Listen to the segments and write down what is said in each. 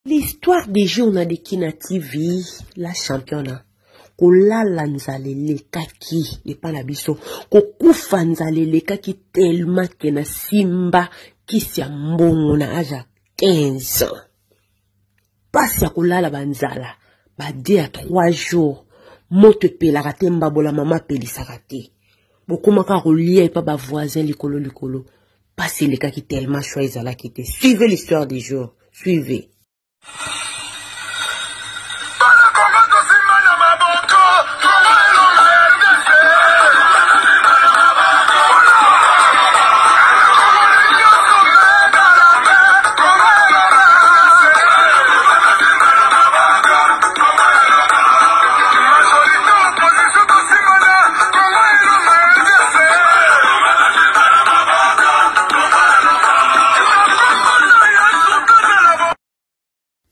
L'histoire des jours na Dikina TV, la championne. Kolala nzala elekaki epa na biso, kokufa nzala elekaki tellement ke na simba kisi ya mbongo na age ya 15 ans. Pasi ya kolala ba nzala ba 2 à 3 jours, moto epelaka te, mbabola mama apelisaka te. Bokomaka kolia epa ba voisin likolo likolo. Pasi elekaki tellement choix ezalaki te. Suivez l'histoire du jour. Suivez.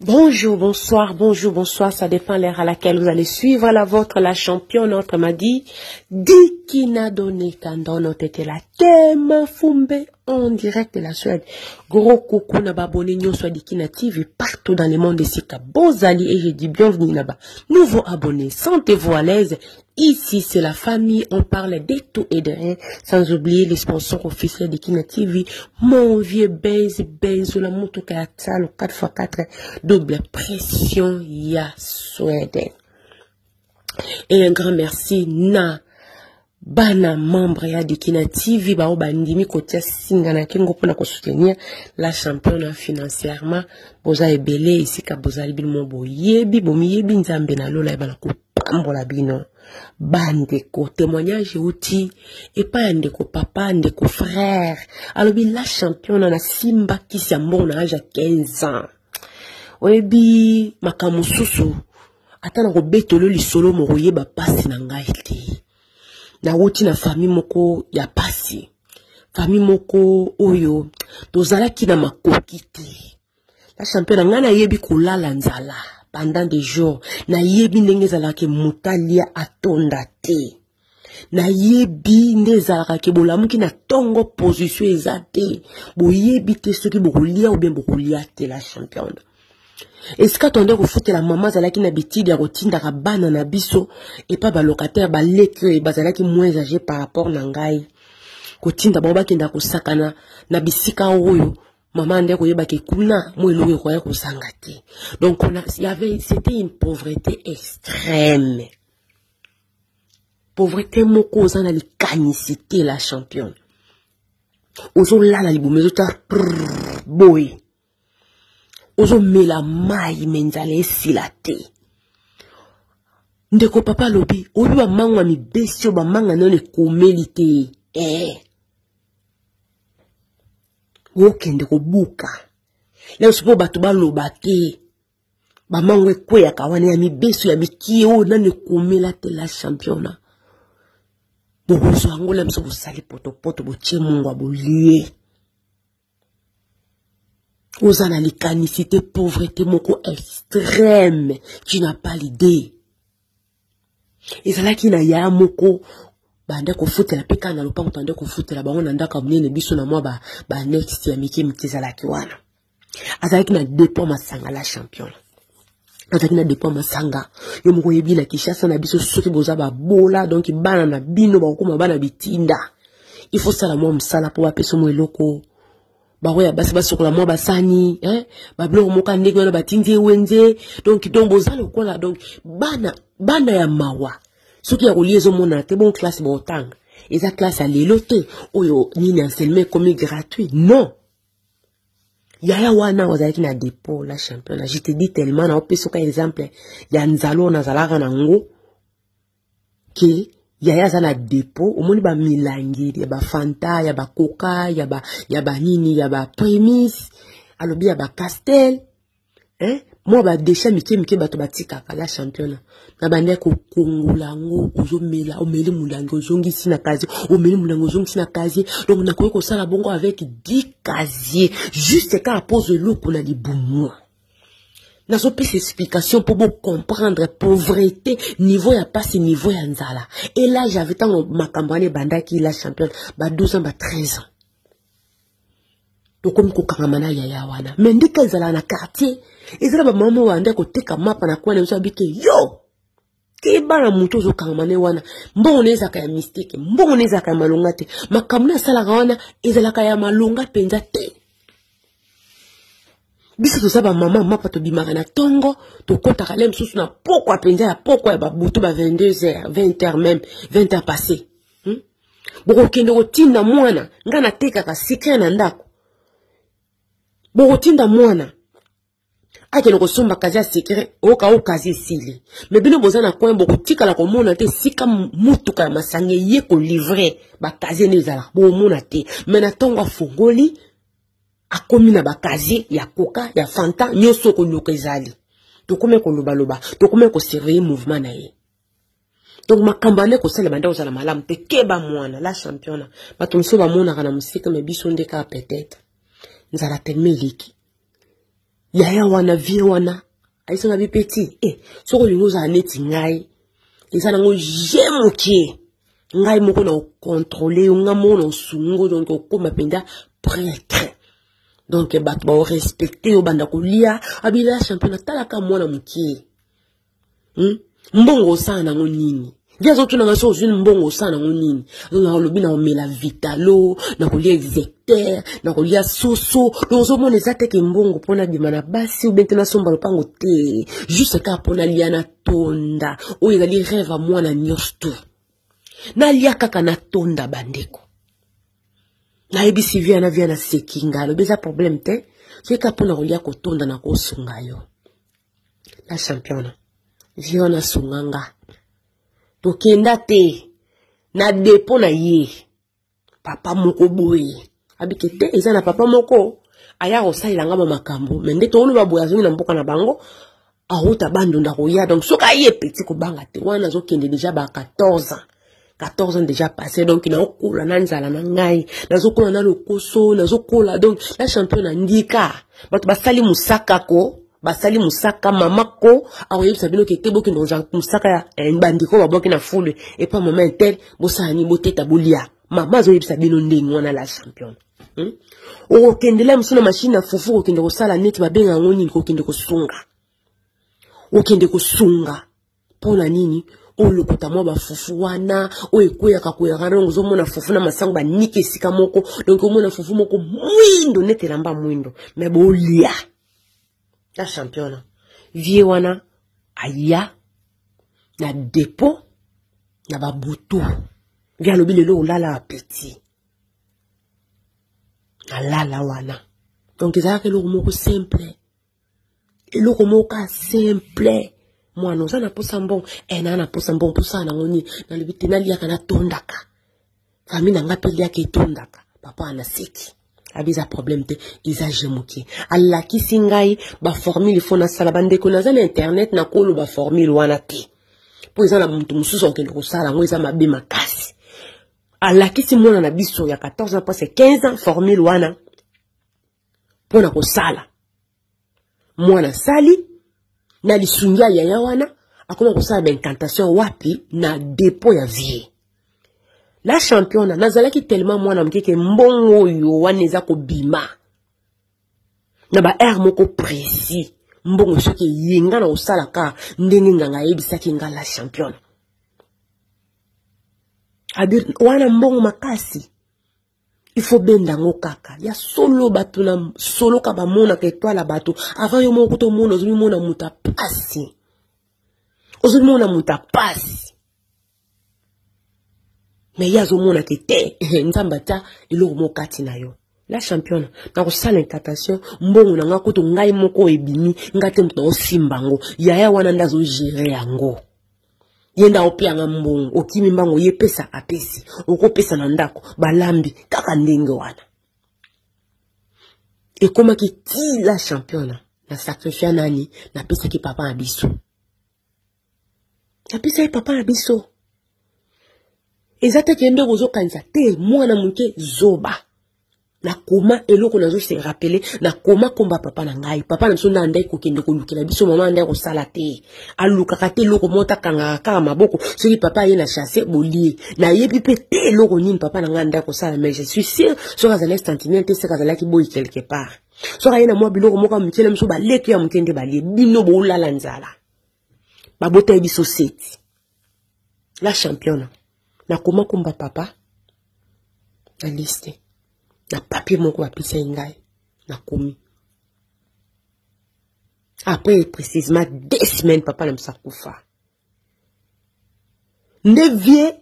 Bonjour, bonsoir, bonjour, bonsoir, ça dépend l'heure à laquelle vous allez suivre la vôtre, la championne, notre m'a dit, Dikina donné quand était la thème Fumbe en direct de la Suède. Gros coucou na babone nyonso ya Dikina TV partout dans le monde esika bozali et je dis bienvenue là-bas. Nouveau abonné, sentez-vous à l'aise. Ici, c'est la famille, on parle de tout et de rien, sans oublier les sponsors officiels de Kina TV, mon vieux Benz, Benz, la moto ya Tsalo 4x4, double pression, ya Suède. Et un grand merci na bana membre ya Dikina TV bao bandimi kotia singa na kingo mpona kosoutenir la championne financièrement. Boza ebele esika bozali bino mo boyebi bomiyebi Nzambe na lola ebana kopambola bino. Bandeko, témoignage euti epai ya ndeko papa, ndeko frère alobi la championne na simba kisi ya mbongo na age ya 15 ans. Oyebi makambo mosusu ata na kobetolo lisolo moko oyeba pasi na ngai te. Nawuti na famille moko ya pasi, famille moko oyo tozalaki na makoki te. La championne ngai nayebi kolala nzala pendant des jours, nayebi ndenge ezalaka moto alia atonda te, nayebi nde ezalaka ke bolamuki na tongo position eza te, boyebi te soki bokolia ou bien bokolia te. La championne esika tonde kofutela mama azalaki na bitide ya kotindaka bana na biso epa ba locataire baleki oyo bazalaki moins âgé par rapport na ngai, kotinda bango bakenda kosakana na bisika oyo mama nde koyebaki kuna mo eloko ekoya kozanga te. Donc on a, il y avait, c'était une pauvreté extrême, pauvreté moko oza na likanisi te. La championne ozolala libumu ezota boye, ozomela mai me nzala esila te. Ndeko papa alobi oyebi bamanga mibesi oyo bamanga nano ekomeli te, okende kobuka leo mpo bato baloba te, bamango ekweyaka wana ya mibeso ya mikie oyo nano ekomela te. La championne bokozwa yango na biso bosali potopoto botie mungwa bolie, oza na likanisi te, pauvreté moko extrême, tu n'as pas l'idée. Ezalaki na ya moko bande kofutela mpe kaka na lopango, bande kofutela bango na ndako ya monene, biso na mwa ba next ya mike mike ezalaki wana. Azalaki na dépôt masanga, la championne azalaki na dépôt masanga. Yo moko oyebi na Kinshasa na biso soki boza babola, donc bana na bino bakokoma bana bitinda, il faut sala mwa mosala mpo bapesa mwa eloko, bakoya basi basokola mwa basani, hein? Babiloko moko ndenge wana batindi ewenze. Donc boza lokola donc bana, bana ya mawa, soki ya kolia ezomonana te. Bon, classe botanga eza classe ya lelo te oyo nini enseignement ekomi gratuit, non. Yaya wana ozalaki na dépôt, la championne, je te dis tellement na opesa oka exemple ya nzala oyo nazalaka nango ke yaya aza na dépôt, omoni bamilangi ya bafanta, ya bakoka, ya banini, ya baprimis, alobi ya bacastel, hein? Mwa badesha mike mike bato batikaka. La championne na bandi kokongola yango, ozomela, omeli molangi ozongisi na casier, omeli molangi ozongisi na casier. Donc nakoki kosala bongo avec 10 casier juste kaka pozo eloko na libumu. Nazopesa explication mpo bocomprendre pauvreté, niveau ya pasi, niveau ya nzala. Et là j'avais, ntango makambo wana ebandaki, la championne, ba 12 ans, ba 13 ans. Tokomi kokangama na yaya wana. Mais ndika ezala na quartier, ezala ba mama oyo ande koteka mapa na coin na biso abike yo. Keba na moto ozokangama ne wana. Mbongo na ezalaka ya mystique, mbongo na ezalaka ya malonga te. Makambo na asalaka wana ezalaka ya malonga mpenza te. Biso toza ba mama mapa tobimaka na tongo, tokotaka le mosusu na pokwa mpenza ya pokwa ya babutu ba 22h, 20h même, 20h passé. Bokokende kotinda mwana, nga natekaka secret na ndako. Bokotinda mwana akende kosomba kazi ya secret, oyoka oyo kazi esili. Me bino boza na coin, bokotikala komona te esika motuka ya masanga eye kolivre bakazi ene ezalaka, bokomona te. Me na ntongo afongoli, akomi na bakazi ya coca, ya fanta, nyonso okoluka ezali. Tokomi kolobaloba, tokomi kosurveiller mouvement na ye. Donc makambo ane kosala banda kozala malamu te. Keba mwana la championa, bato mosusu bamonaka na mosika, me biso nde kaka peut-être nzala tellement eleki. Yaya wana, vie wana ayisanga bi petit, soki olingi ozala neti ngai, eza nango je mokie, ngai moko na okontrole yo, ngai moko na osungo, donc okoma mpenza prêtre. Donc bato baorespecte yo, banda kolia abila champion, atalaka mwana mokie. Mbongo osala nango nini? Nde azotuna nga so ozwi mbongo osala nango nini? Azonga olobi na omela vitalo, na kolia execteur, na kolia soso. Donc ozomona eza teke mbongo mpona bima na basi ou bien te nasomba lopango te, juste kaka mpona lia na tonda. Oyo ezali rêve ya mwana nyonso tu, nalia kaka na tonda. Bandeko, nayebisi via na via na seki nga, alobi eza problème te, soki kaka mpona kolia kotonda na kosunga yo. La championa, vie wana asunga nga, tokenda te na depo na ye papa moko boye abike te, eza na papa moko aya kosalela nga ba makambo. Me nde toloba boye, azongi na mboka na bango, awuta Bandunda koya. Donc soki aye petit, kobanga te, wana azokende déjà ba 14 ans, 14 ans déjà passé. Donc naokola na nzala na ngai, nazokola na lokoso, nazokola. Donc la champion, ndika bato basali mosaka ko basali mosaka, mama ko akoyebisa bino ke te, bokende kozwa mosaka ya bandeko babwaki na fulu epa mama intel, bosala nini, boteta bolia. Mama azoyebisa bino ndenge wana. La championne, Okokendela mosu na machine na fufu, kokende kosala neti babenga yango nini, kokende kosunga, okende kosunga mpona nini? Olokota mwa bafufu wana oyo ekweyaka kweyaka. Donc ozomona fufu na masango baniki esika moko, donc omona fufu moko mwindo neti elamba mwindo, me bolia. La championa, vie wana aya na dépôt na babutu, vie alobi lelo olala petit, nalala wana. Donc ezalaka eloko moko simple, eloko moko simple. Mwana oza na posa mbongo, naa na posa mbongo, mposala nango nini? Nalobi te, naliaka natondaka, famille na nga mpe liaka etondaka. Papa anaseki, abi eza problème te, eza je mokie. Alakisi ngai baformule fo nasala. Bandeko, naza na internet, nakoloba formule wana te mpo eza na moto mosusu akokende kosala yango, eza mabe makasi. Alakisi mwana na biso ya 14 ans, presque 15 ans, formule wana mpo na kosala. Mwana asali na lisungi ya yaya wana, akoma kosala baincantation wapi? Na dépôt ya vie. La championa, nazalaki tellement mwana moke ke mbongo oyo wana eza kobima na ba aire moko précis. Mbongo soki eyenga na kosala kaka ndenge nganga ayebisaki nga. La championne, abi wana mbongo makasi, il faut benda yango kaka ya solo. Bato na soloka bamonaka etoile ya bato avant yo moko kuta omona. Ozomimona moto apasi, ozomimona moto apasi, me ye azomona ke te, Nzambe atia eloko moko kati na yo. La championne, nakosala incantation, mbongo na nga kutu ngai moko ebimi nga te, moto naosimba yango, yaya wana nde azogere yango, ye nde aopianga mbongo. Okimi mbango, ye pesa, apesi, okopesa na ndako, balambi kaka ndenge wana. Ekomaki ti la championne na sacrifia nani, napesaki papa na biso, napesaki papa na biso. Eza te ke ndenge ozokanisa te, mwana moke zoba. Nakoma eloko nazo se rappeler, nakoma komba papa na ngai. Papa na biso nde andaki kokende kolukela biso, mama andaki kosala te, alukaka te eloko moko, akangaka kaka maboko. Soki papa aye na chasse, bolie. Nayebi mpe te eloko nini papa na ngai andaki kosala, mais je suis sûr, soki azalaki sentinelle te, seke azalaki boyi quelque part. Soki aye na mwa biloko moko ya moke na biso, baleki ya moke nde balie. Bino boolala nzala, babota ye biso seti. La championne, nakoma komba papa na liste na papier moko bapesaki ngai, nakomi. Après précisément 2 semaines, papa na biso akufa. Nde vie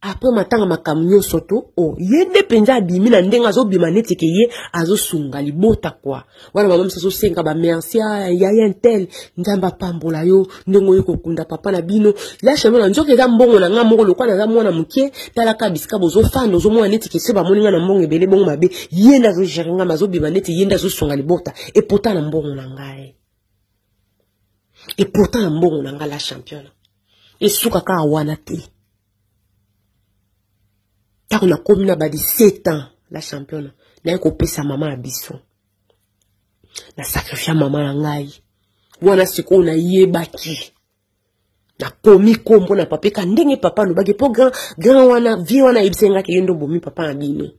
après matanga, makambo nyonso to o ye nde mpenza abimi na ndenge azobima neti ke ye azosunga libota kwa wana. Mama mosusu azosenga bamerci: "Yaya ntel, Nzambe apambola yo ndenge oyo kokunda papa na bino." La championne, nzoka eza mbongo na nga moko. Lokwa naza mwana moke, talaka bisika bozofanda, ozomona neti ke se bamoni nga na mbongo ebele, bongo mabe ye nde azogérer nga. Azobima neti ye nde azosunga libota, et pourtant na mbongo na ngai, et pourtant na mbongo na ngai. La championne, esuka kaka wana te. Ntango nakomi na ba 17 ans, la championne, naye kopesa mama na biso, nasacrifier mama na ngai wana. Sikoyo nayebaki, nakomi kombo na papa eka ndenge papa alobaki, mpo grand grand wana, vie wana, ayebisi ngaki: "Ye nde obomi papa na bino."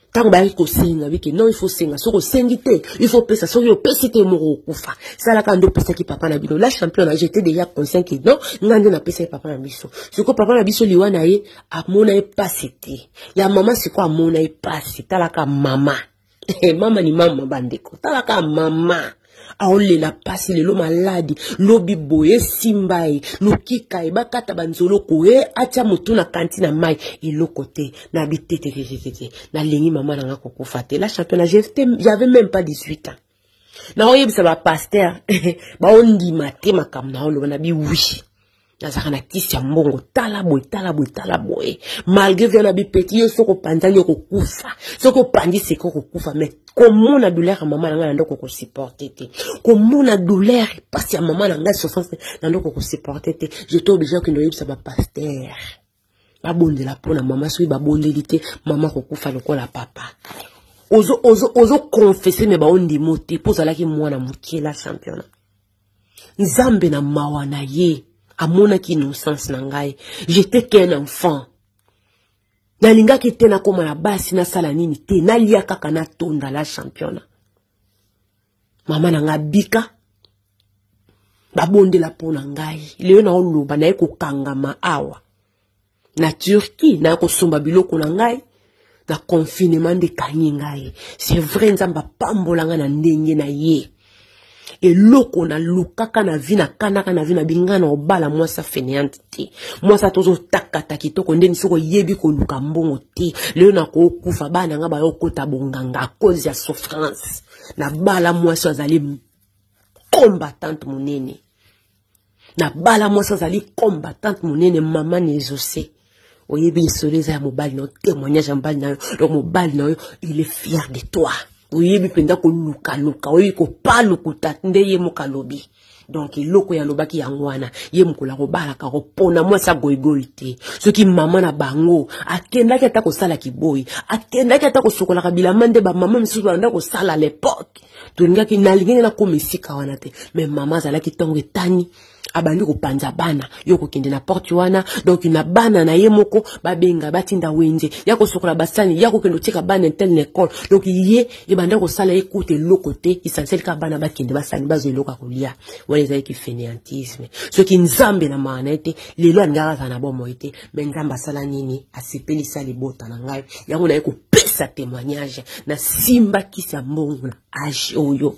Ntango bayaki kosenga bike, non, il faut senga. Soki osengi te, il faut pesa. Soki opesi te, moko okufa. Salaka nde opesaki papa na bino. La championne, j'étais déjà conscient que non, nga nde napesaki papa na biso. Sikoyo papa na biso, liwa na ye, amona ye pasi te. Ya mama sikoyo amona ye pasi. Talaka mama, mama ni mama, bandeko, talaka mama aolela pasi lelo, maladi lobi boye, esimba ye, lukika ye, bakata banzoloko ye, atia motu na kanti na mai, eloko te. Nabi te, te, te, te, te, nalingi mama na nga kokufa te. La championne, j'avais même pas 18 ans. Naoyebisa bapasteur, baondima te makambo naoloba. Nabi oui, nazalaka na kisi ya mbongo, tala boye, tala boye, tala boye. Malgré via na bipeti yo, soki opanzani okokufa, soki opandi seka okokufa. Mais komona douleur ya mama na ngai na ndoko, kosupporter te. Komona douleur, mpasi ya mama na ngai, souffrance na ndoko, kosupporter te. J'étais obligé okende oyebisa bapasteur, babondela mpo na mama. Soki babondeli te, mama kokufa lokola papa. Ozoconfesser, mais baondimo te, mpo ozalaki mwana moke. La championne, Nzambe na mawa na ye amonaki innocence na ngai. J'étais qu'un enfant. Nalingaki te nakóma na basi, nasala nini te, nalia kaka, natonda. La championne, mama na ngai bika, babondela mpo na ngai. Lelo naoloba, naye kokangama awa na Turquie, naye kosomba biloko na ngai na confinement nde ekangi ngai. C'est vrai, Nzambe apambola ngai na ndenge na ye. Eloko nalukaka na vie, nakanaka na vie na binga na obala mwasi afainéante te, mwasi ata ozotakata kitoko ndeni, soki oyebi koluka mbongo te. Lelo nakokufa, bana na nga bayokota bonganga à cause ya souffrance. Nabala mwasi azali combattante monene, nabala mwasi azali combattante monene. Mama na Exaucé, oyebi lisolo eza ya mobali na yo, témoignage ya mobali na yo. Donc mobali na yo, il est fier de toi. Oyebi mpenza kolukaluka, oyebi kopalukuta nde ye moko alobi. Donc eloko ye alobaki yango wana, ye mokolo akobalaka kopona mwasi agoigoi te. Soki mama na bango akendaki ata kosala kiboyi, akendaki ata kosokolaka bilamba nde bamama misusu banda kosala l'époque, tolingaki, nalingaki nakoma esika wana te. Mais mama azalaki, ntongo etani, abandi kopanza bana, yo kokende na porte wana. Donc na bana na ye moko babenga, batinda wenze ya kosokola basani, ya kokende otika bana intel na ekole. Donc ye ebanda kosala, ye kuta eloko te, essentiel kaka bana bakende basani, bazwa eloko ya kolia. Wana ezalaki fainéantisme. Soki Nzambe na mawa na ye te, lelo alingaka azala na bomoi te. Mais Nzambe asala nini? Asepelisa libota na ngai. Yango naye kopesa témoignage. Nasimba kisi ya mbongo na âge oyo,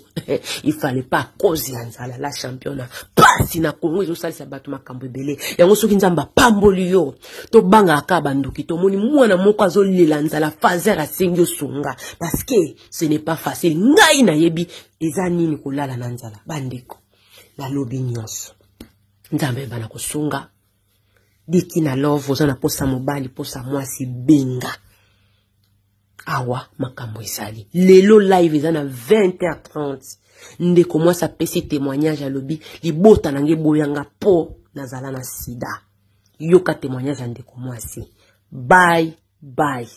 il fallait pas, à cause ya nzala. La championne, pasi na Kongo ezosalisa bato makambo ebele. Yango soki Nzambe apamboli yo, tobangaka kaka bandoki. Tomoni mwana moko azolela nzala, fazer asengi osunga, parce que ce n'est pas facile. Ngai nayebi eza nini kolala na nzala. Bandeko, nalobi nyonso, Nzambe ebana kosunga. Diki na love, oza na posa mobali, posa mwasi, benga awa. Makambo ezali lelo, live eza na 20h30. Ndeko mwasi apesi témoignage, alobi: "Libota na ngai eboyanga mpo nazala na sida." Yoka témoignage ya ndeko mwasi. Bye bye.